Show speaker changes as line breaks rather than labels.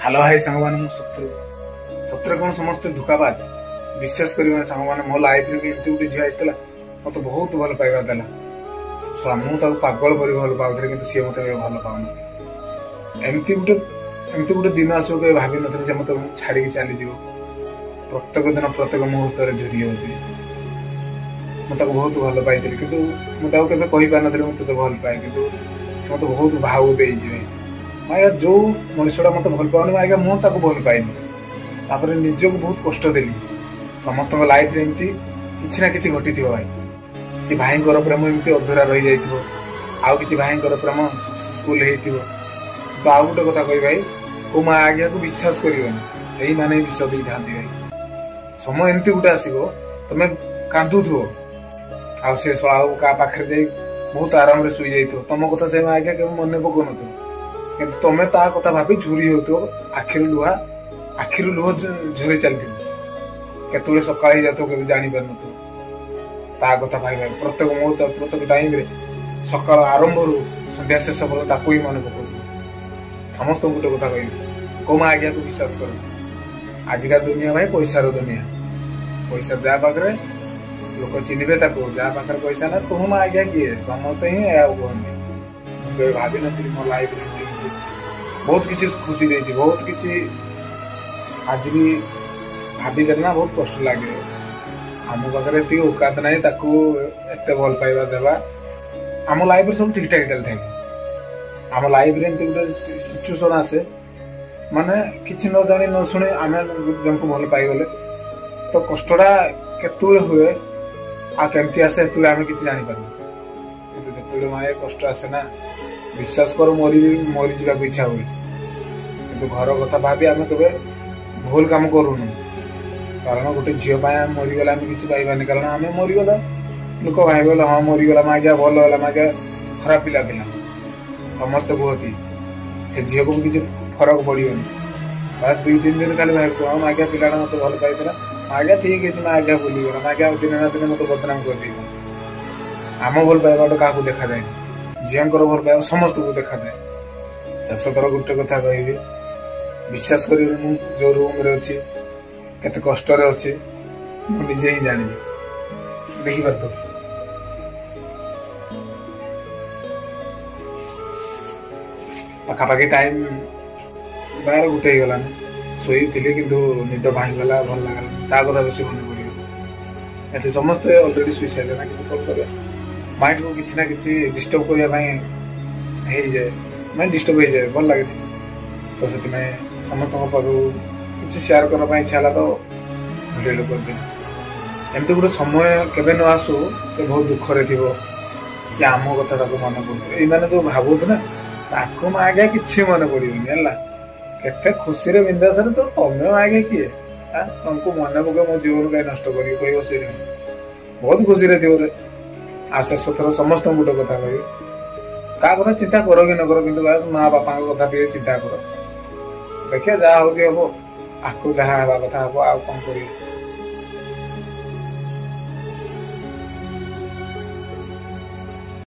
Hello high ସାଙ୍ଗମାନେ, ମୁଁ ଶତ୍ରୁ। ସତରେ କ'ଣ ସମସ୍ତେ ଧୋକାବାଜ? ବିଶ୍ୱାସ କରିବେନି ସାଙ୍ଗମାନେ, ମୋ ଲାଇଫରେ ବି ଏମିତି ଗୋଟେ ଝିଅ ଆସିଥିଲା, ମତେ ବହୁତ ଭଲ ପାଇବା ଦେଲା। ମୁଁ ତାକୁ ପାଗଳ ପରି ଭଲ ପାଉଥିଲି, କିନ୍ତୁ ସିଏ ମତେ କେବେ ଭଲ ପାଉନଥିଲା। ଏମିତି ଗୋଟେ ଦିନ ଆସିବ କେବେ ଭାବିନଥିଲି, ସେ ମତେ ଛାଡିକି ଚାଲିଯିବ। ପ୍ରତ୍ୟେକ ଦିନ ପ୍ରତ୍ୟେକ ମୁହୂର୍ତ୍ତରେ ଝୁରି ହେଉଥିଲି। ମୁଁ ତାକୁ ବହୁତ ଭଲ ପାଇଥିଲି, କିନ୍ତୁ ମୁଁ ତାକୁ କେବେ କହିପାରିନଥିଲି ମୁଁ ତୋତେ ଭଲ ପାଏ। କିନ୍ତୁ ସେ ମତେ ବହୁତ ଭାଉ ଦେଇଯିବେ ଆଜ୍ଞା। ଯୋଉ ମଣିଷଟା ମତେ ଭଲ ପାଉନି ଆଜ୍ଞା, ମୁଁ ତାକୁ ଭଲ ପାଇନି। ତାପରେ ନିଜକୁ ବହୁତ କଷ୍ଟ ଦେଲି। ସମସ୍ତଙ୍କ ଲାଇଫରେ ଏମିତି କିଛି ନା କିଛି ଘଟିଥିବ ଭାଇ। କିଛି ଭାଇଙ୍କର ପ୍ରେମ ଏମିତି ଅଧୁରା ରହିଯାଇଥିବ, ଆଉ କିଛି ଭାଇଙ୍କର ପ୍ରେମ ସକ୍ସେସଫୁଲ ହେଇଥିବ। ତ ଆଉ ଗୋଟେ କଥା କହିବି ଭାଇ, କୋଉ ମା ଆଜ୍ଞାକୁ ବିଶ୍ୱାସ କରିବନି, ସେଇମାନେ ହିଁ ବିଷ ଦେଇଥାନ୍ତି ଭାଇ। ସମୟ ଏମିତି ଗୋଟେ ଆସିବ, ତମେ କାନ୍ଦୁଥିବ ଆଉ ସେ ଶଳା ଆଉ କାହା ପାଖରେ ଯାଇ ବହୁତ ଆରାମରେ ଶୋଇ ଯାଇଥିବ। ତମ କଥା ସେ ମା ଆଜ୍ଞା କେବେ ମନେ ପକଉନଥିବ, କିନ୍ତୁ ତମେ ତା କଥା ଭାବି ଝୁରି ହେଉଥିବ, ଆଖିରୁ ଲୁହ ଝରି ଚାଲିଥିବ। କେତେବେଳେ ସକାଳ ହେଇଯାଉଥିବ କେବେ ଜାଣିପାରୁନଥିବ। ତା କଥା ଭାଇ ଭାଇ ପ୍ରତ୍ୟେକ ମୁହୂର୍ତ୍ତ, ପ୍ରତ୍ୟେକ ଟାଇମରେ, ସକାଳ ଆରମ୍ଭରୁ ସନ୍ଧ୍ୟା ଶେଷ ପର୍ଯ୍ୟନ୍ତ ତାକୁ ହିଁ ମନେ ପକଉଥିବ। ସମସ୍ତଙ୍କୁ ଗୋଟେ କଥା କହିବି, କୋଉ ମା ଆଜ୍ଞାକୁ ବିଶ୍ୱାସ କର। ଆଜିକା ଦୁନିଆ ଭାଇ ପଇସାର ଦୁନିଆ। ପଇସା ଯାହା ପାଖରେ, ଲୋକ ଚିହ୍ନିବେ ତାକୁ। ଯାହା ପାଖରେ ପଇସା ନା, ତୁ ମା ଆଜ୍ଞା କିଏ? ସମସ୍ତେ ହିଁ ଏହା କୁହନ୍ତି। ମୁଁ କେବେ ଭାବିନଥିଲି ମୋ ଲାଇଫରେ ଏମିତି କିଛି। ବହୁତ କିଛି ଖୁସି ଦେଇଛି, ବହୁତ କିଛି। ଆଜି ବି ଭାବିଦେଲେ ନା ବହୁତ କଷ୍ଟ ଲାଗେ। ଆମ ପାଖରେ ଏତିକି ଔକାତ ନାହିଁ ତାକୁ ଏତେ ଭଲ ପାଇବା ଦେବା। ଆମ ଲାଇଫରେ ସବୁ ଠିକ ଠାକ ଚାଲିଥାଏ। ଆମ ଲାଇଫରେ ଏମିତି ଗୋଟେ ସିଚୁଏସନ ଆସେ, ମାନେ କିଛି ନ ଜାଣି ନ ଶୁଣି ଆମେ ଜଣକୁ ଭଲ ପାଇଗଲେ ତ କଷ୍ଟଟା କେତେବେଳେ ହୁଏ ଆଉ କେମିତି ଆସେ, ସେତେବେଳେ ଆମେ କିଛି ଜାଣିପାରୁନୁ। କିନ୍ତୁ ଯେତେବେଳେ ମାଏ କଷ୍ଟ ଆସେ ନା, ବିଶ୍ୱାସ କର, ମରିଯିବାକୁ ଇଚ୍ଛା ହୁଏ। କିନ୍ତୁ ଘର କଥା ଭାବି ଆମେ କେବେ ଭୁଲ କାମ କରୁନୁ, କାରଣ ଗୋଟେ ଝିଅ ପାଇଁ ଆମେ ମରିଗଲେ ଆମେ କିଛି ପାଇବାନି। କାରଣ ଆମେ ମରିଗଲେ ଲୋକ ଭାବିଗଲେ, ହଁ ମରିଗଲା ମାଗିଆ ଭଲ ହେଲା, ମାଗିଆ ଖରାପ ପିଲା ଥିଲା, ସମସ୍ତେ କୁହନ୍ତି। ସେ ଝିଅକୁ ବି କିଛି ଫରକ ପଡିବନି। ବାସ୍ 2-3 ଦିନ ଖାଲି ଭାବିବ, ହଁ ମାଗିଆ ପିଲାଟା ମତେ ଭଲ ପାଇଥିଲା, ମାଗିଆ ଠିକ ଅଛି, ମାଗିଆ ଭୁଲିଗଲା, ମାଗିଆ ଦିନେ ନା ଦିନେ ମତେ ବଦନାମ କରିଦେଇବ। ଆମ ଭଲ ପାଇବାଟା କାହାକୁ ଦେଖାଯାଏନି, ଝିଅଙ୍କର ଭଲ ପାଇବା ସମସ୍ତଙ୍କୁ ଦେଖାଯାଏ। ଶେଷ ଥର ଗୋଟେ କଥା କହିବି, ବିଶ୍ୱାସ କରିବେ, ମୁଁ ଯୋଉ ରୁମରେ ଅଛି, କେତେ କଷ୍ଟରେ ଅଛି, ମୁଁ ନିଜେ ହିଁ ଜାଣିବି। ଦେଖିପାରୁଥିବ। ପାଖାପାଖି ଟାଇମ 12-1 ହେଇଗଲାଣି। ଶୋଇଥିଲି କିନ୍ତୁ ନିଦ ଭାଙ୍ଗିଗଲା, ଭଲ ଲାଗିଲା, ତା କଥା ବେଶୀ ମନେ ପଡ଼ିଗଲା। ଏଠି ସମସ୍ତେ ଅଲରେଡି ଶୋଇ ସାରିଲେ ନା, କିନ୍ତୁ କଣ କରିବା, ମାଇଣ୍ଡକୁ କିଛି ନା କିଛି ଡିଷ୍ଟର୍ବ କରିବା ପାଇଁ ହେଇଯାଏ, ମାଇଣ୍ଡ ଡିଷ୍ଟର୍ବ ହେଇଯାଏ, ଭଲ ଲାଗେନି। ତ ସେଥିପାଇଁ ସମସ୍ତଙ୍କ ପାଖକୁ କିଛି ସେୟାର କରିବା ପାଇଁ ଇଚ୍ଛା ହେଲା, ତ ଭିଡ଼ିଓ କରିଦେଲି। ଏମିତି ଗୋଟେ ସମୟ କେବେ ନ ଆସୁ, ସେ ବହୁତ ଦୁଃଖରେ ଥିବ କି ଆମ କଥା ତାକୁ ମନେ ପଡୁଥିବ। ଏଇମାନେ ଯୋଉ ଭାବୁଛୁ ନା, ତାକୁ ମାଗିଆ କିଛି ମନେ ପଡିବନି। ହେଲା, କେତେ ଖୁସିରେ ବିନ୍ଦାସରେ ତ, ତମେ ମାଗେ କିଏ? ତମକୁ ମନେ ପକେଇ ମୋ ଜୀବନ କାହିଁ ନଷ୍ଟ କରିବି କହିବ। ସେ ବହୁତ ଖୁସିରେ ଥିବ ରେ। ଆଉ ଶେଷ ଥର ସମସ୍ତଙ୍କୁ ଗୋଟେ କଥା କହିବି, କାହା କଥା ଚିନ୍ତା କର କି ନ କର, କିନ୍ତୁ ବାସ୍ ମା ବାପାଙ୍କ କଥା ଟିକେ ଚିନ୍ତା କର। ଦେଖିବା ଯାହା ହଉଛି ହବ, ଆକୁ ଯାହା ହେବା କଥା ହବ, ଆଉ କଣ କରିବି।